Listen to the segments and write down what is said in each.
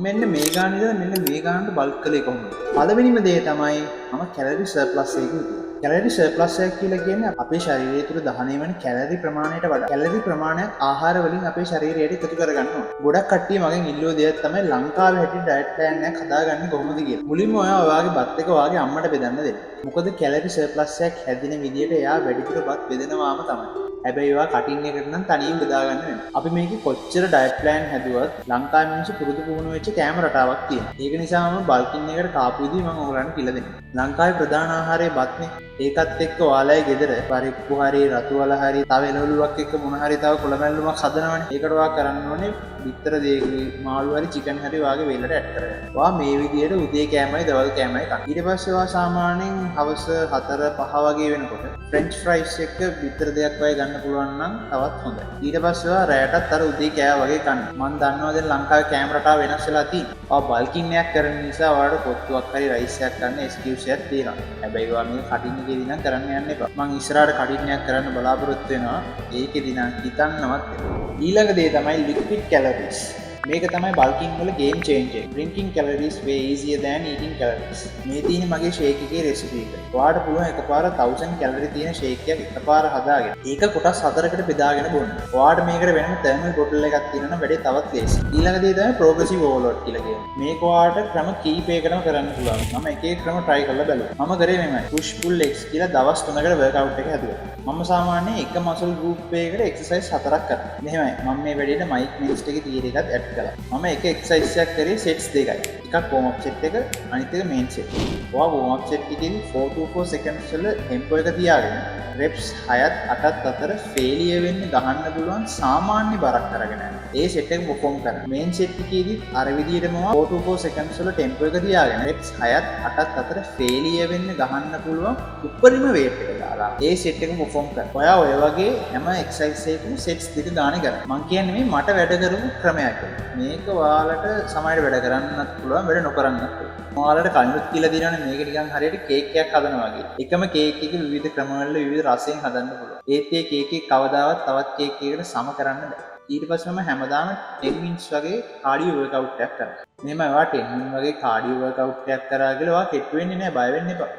මම මෙන්න මේ ගාන ඉඳලා මෙන්න මේ ගානට බල්ක් කළේ කොහොමද? පළවෙනිම දේ තමයි මම කැලරි සර්ප්ලස් එකක හිටියා. කැලරි සර්ප්ලස් එකක් කියලා කියන්නේ අපේ ශරීරය තුළ දහනය වෙන කැලරි ප්‍රමාණයට වඩා කැලරි ප්‍රමාණයක් ආහාර වලින් අපේ ශරීරයට එකතු කරගන්න ඕන. ගොඩක් කට්ටිය මගෙන් ඉල්ලුව දෙයක් තමයි ලංකාවේ හැටියට ඩයට් ප්ලෑන් එකක් හදාගන්නේ කොහොමද කියලා. මුලින්ම ඔයා ඔයාගේ බත් එක ඔයාගේ අම්මට බෙදන්න දෙන්න. මොකද කැලරි සර්ප්ලස් එකක් හැදෙන විදියට එයා වැඩිපුර බත් බෙදනවාම තමයි. හැබැයි ඔයා කටින් එකට නම් තනියෙන් බෙදා ගන්න වෙනවා. අපි මේකේ කොච්චර ඩයට් ප්ලෑන් හැදුවත් ලංකාවේ මිනිස්සු පුරුදු පුහුණු වෙච්ච කෑම රටාවක් තියෙනවා. ඒක නිසා මම බල්කින් එකට කාපු විදිහ මම ඔයගොල්ලන්ට කියලා දෙන්නම්. ලංකාවේ ප්‍රධාන ආහාරය බත්නේ. ඒකත් එක්ක ඔයාලගේ ගෙදර පරිප්පු හරි රතු අල හරි තව එළවලුවක් එක්ක මොන හරි තව කොළ මැල්ලුමක් හදනවනේ. ඒකට ඔයා කරන්න ඕනේ බිත්තර දෙකේ මාළු හරි චිකන් හරි ඔයාගේ වේලට ඇඩ් කරගන්න. ඔයා මේ විදියට උදේ කෑමයි දවල් කෑමයි කන්න. ඊට පස්සේ ඔයා සාමාන්‍යයෙන් හවස 4 5 වගේ වෙනකොට ෆ්‍රෙන්ච් ෆ්‍රයිස් එක්ක බිත්තර දෙයක් වගේ ගන්න පුළුවන් නම් තවත් හොඳයි. ඊට පස්සේ ඔයා රැයටත් අර උදේ කෑවා වගේ කන්න. මං දන්නවා දැන් ලංකාවේ කෑම රටාව වෙනස් වෙලා තියෙනවා. ඔයා බල්කින් එකක් කරන නිසා ඔයාලට කොත්තුවක් හරි රයිස් එකක් ගන්න එක්ස්කියුස් එකක් තියෙනවා. හැබැයි ඔයා මේක කටින් එකේදී නම් කරන්න යන්න එපා. මං ඉස්සරහට කටින් එකක් කරන්න බලාපොරොත්තු වෙනවා. ඒකෙදි නම් හිතන්නවත් එපා. ඊළඟ දේ තමයි ලික්විඩ් කැලරිස්. මේක තමයි බල්කින් වල ගේම් චේන්ජර් එක. Drinking calories way easier than eating calories. මේ තියෙන්නේ මගේ ෂේක් එකේ රෙසිපි එක. ඔයාට පුළුවන් එකපාර 1000 කැලරි තියෙන ෂේක් එකක් එකපාර හදාගෙන ඒක කොටස් හතරකට බෙදාගෙන බොන්න. ඔයාට මේකට වෙනම තර්මල් බොටල් එකක් තියෙනවා නම් වැඩේ තවත් ලේසි. ඊළඟ දේ තමයි ප්‍රෝග්‍රෙසිව් ඕවර්ලෝඩ් කියලා කියන්නේ. මේක ඔයාට ක්‍රම කීපයකටම කරන්න පුළුවන්. මම එක එක ක්‍රම try කරලා බැලුවා. මම කරේ මෙහෙමයි. පුෂ් පුල් ලෙග්ස් කියලා දවස් 3කට වර්ක්අවුට් එක හැදුවා. මම සාමාන්‍යයෙන් එක මසල් ගෲප් එකකට එක්සර්සයිස් හතරක් කරා. මෙහෙමයි. මම මේ වැඩේට මයික් මිනිස්ට් එකේ තියරි එකත් ඇඩ් කළා. මම එක එක්සර්සයිස් එකක් කරේ සෙට්ස් දෙකයි. එකක් වෝම් අප් සෙට් එක, අනිත් එක මේන් සෙට්. ඔයා වෝම් අප් සෙට් එකේදී 4 to 4 seconds වල ටෙම්පෝ එක තියාගෙන රෙප්ස් 6ත් 8ත් අතර ෆේලියර් වෙන්න ගහන්න පුළුවන් සාමාන්‍ය බරක් අරගෙන යන්න. ඒ සෙට් එක පර්ෆෝම් කරන්න. මේන් සෙට් එකේදීත් අර විදිහටම 4 to 4 seconds වල ටෙම්පෝ එක තියාගෙන රෙප්ස් 6ත් 8ත් අතර ෆේලියර් වෙන්න ගහන්න පුළුවන් උපරිම වේට් එක දාලා ඒ සෙට් එක පර්ෆෝම් කරන්න. ඔයා ඔය වගේ හැම එක්සර්සයිස් එකකම සෙට්ස් දෙක ගානේ කරන්න. මං කියන්නේ මේ මට වැඩ කරපු ක්‍රමයක්. මේක ඔයාලට සමහරවිට වැඩ කරන්නත් පුළුවන්, වැඩ නොකරන්නත් පුළුවන්. ඔයාලට කලිනුත් කියලා දෙනවනේ මේක නිකන් හරියට කේක් එකක් හදනවා වගේ. එකම කේක් එක විවිධ ක්‍රමවල විවිධ රසයෙන් හදන්න පුළුවන්. ඒත් ඒ කේක් එක කවදාවත් තවත් කේක් එකකට සම කරන්න බෑ. ඊට පස්සේ මම හැමදාම 10 minutes වගේ කාඩියෝ වර්ක්අවුට් එකක් කරනවා. මෙහෙම ඔයා 10 minutes වගේ කාඩියෝ වර්ක්අවුට් එකක් කරා කියලා ඔයා කෙට්ටු වෙන්නේ නෑ, බය වෙන්න එපා.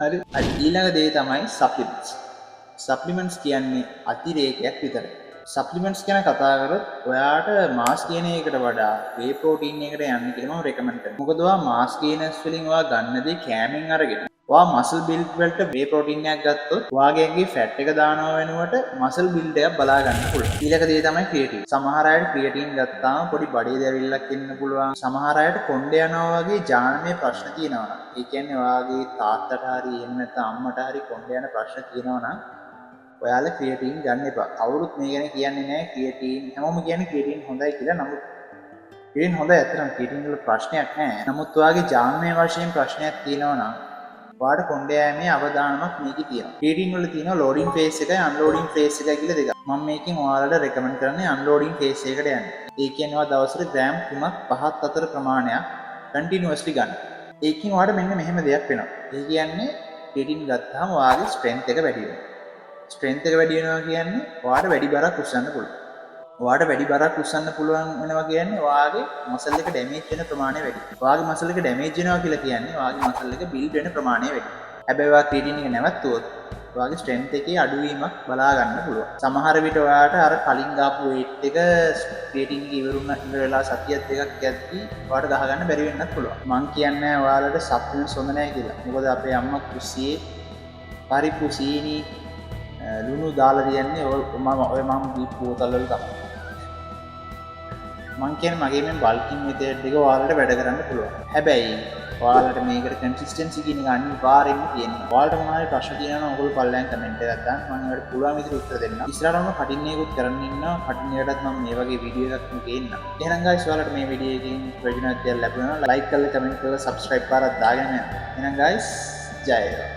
හරි. හරි, ඊළඟ දේ තමයි සප්ලිමන්ට්ස්. සප්ලිමන්ට්ස් කියන්නේ අතිරේකයක් විතරයි. සප්ලිමන්ට්ස් ගැන කතා කරොත් ඔයාට මාස් ගේන එකට වඩා වේ ප්‍රෝටීන් එකට යන්න කියලා මම රෙකමන්ඩ් කරනවා. මොකද ඔයා මාස් ගේනර්ස් වලින් ඔයා ගන්න දේ කෑමෙන් අරගෙන ඔයා මසල් බිල්ඩ් වලට වේ ප්‍රෝටීන් එකක් ගත්තොත් ඔයාගේ ඇඟේ ෆැට් එක දානව වෙනුවට මසල් බිල්ඩ් එකක් බලා ගන්න පුළුවන්. ඊළඟ දේ තමයි ක්‍රියටින්. සමහර අයට ක්‍රියටින් ගත්තාම පොඩි බඩේ දැවිල්ලක් එන්න පුළුවන්. සමහර අයට කොණ්ඩේ යනවා වගේ ජානමය ප්‍රශ්න තියෙනවා නම්, ඒ කියන්නේ ඔයාගේ තාත්තට හරි එහෙම නැත්නම් අම්මට හරි කොණ්ඩේ යන ප්‍රශ්න තියෙනවා නම් ඔයාලා ක්‍රියටින් ගන්න එපා. කවුරුත් මේ ගැන කියන්නේ නැහැ ක්‍රියටින්. හැමෝම කියන්නේ ක්‍රියටින් හොඳයි කියලා. නමුත් ක්‍රියටින් හොඳයි, ඇත්තටම ක්‍රියටින් වල ප්‍රශ්නයක් නැහැ. නමුත් ඔයාගේ ජානමය වශයෙන් ප්‍රශ්නයක් තියෙනවා නම් ඔයාට කොණ්ඩේ යෑමේ අවදානමක් මේකේ තියෙනවා. ක්‍රියටින් වල තියෙනවා ලෝඩින් ෆේස් එකයි අන්ලෝඩින් ෆේස් එකයි කියලා දෙකක්. මම මේකෙන් ඔයාලට රෙකමන්ඩ් කරන්නේ අන්ලෝඩින් ෆේස් එකට යන්න. ඒ කියන්නේ ඔයා දවසට ග්‍රෑම් 3ක් 5ක් අතර ප්‍රමාණයක් කන්ටිනියුස්ලි ගන්න. ඒකෙන් ඔයාට මෙන්න මෙහෙම දෙයක් වෙනවා. ඒ කියන්නේ ක්‍රියටින් ගත්තාම ඔයාගේ ස්ට්‍රෙන්ත් එක වැඩි වෙනවා. ස්ට්‍රෙන්ත් එක වැඩි වෙනවා කියන්නේ ඔයාට වැඩි බරක් උස්සන්න පුළුවන්. ඔයාට වැඩි බරක් උස්සන්න පුළුවන් වෙනවා කියන්නේ ඔයාගේ මසල් එක ඩැමේජ් වෙන ප්‍රමාණය වැඩි. ඔයාගේ මසල් එක ඩැමේජ් වෙනවා කියලා කියන්නේ ඔයාගේ මසල් එක බිල්ඩ් වෙන ප්‍රමාණය වැඩි. හැබැයි ඔයා ක්‍රියටින් එක නැවතුවොත් ඔයාගේ ස්ට්‍රෙන්ත් එකේ අඩුවීමක් බලා ගන්න පුළුවන්. සමහර විට ඔයාට අර කලින් ගාපු වේට් එක ක්‍රියටින් එක ඉවර වෙලා සතියක් දෙකක් යද්දි ඔයාට ගහ ගන්න බැරි වෙන්නත් පුළුවන්. මං කියන්නේ ඔයාලට සප්ලිමන්ට්ස් හොඳ නෑ කියලා. මොකද අපේ අම්මා කුස්සියේ පරිප්පු, සීනි, ලුණු දාලා තියන්නේ ඔය මම ඔය මම බීපු බෝතල් වල තමයි. මං කියන්නේ මගේ මේ බල්කින් මෙතඩ් එක ඔයාලට වැඩ කරන්න පුළුවන්. හැබැයි ඔයාලට මේකට කන්සිස්ටන්සි කියන එක අනිවාර්යෙන්ම තියෙනවා. ඔයාලට මොනවා හරි ප්‍රශ්න තියෙනවා නම් ඔයගොල්ලෝ පල්ලෙන් කමෙන්ට් එකක් දාන්න. මම ඒකට පුළුවන් විදිහට උත්තර දෙන්නම්. ඉස්සරහට මම කටින් එකකුත් කරන්න ඉන්නවා. කටින් එකටත් මම මේ වගේ වීඩියෝ එකක් ගේන්නම්. එහෙනම් ගයිස්, ඔයාලට මේ වීඩියෝ එකකින් ප්‍රයෝජනවත් දෙයක් ලැබුණා නම් ලයික් කරලා, කමෙන්ට් කරලා, සබ්ස්ක්‍රයිබ් පාරක් දාගෙන යන්න. එහෙනම් ගයිස්, ජය වේවා.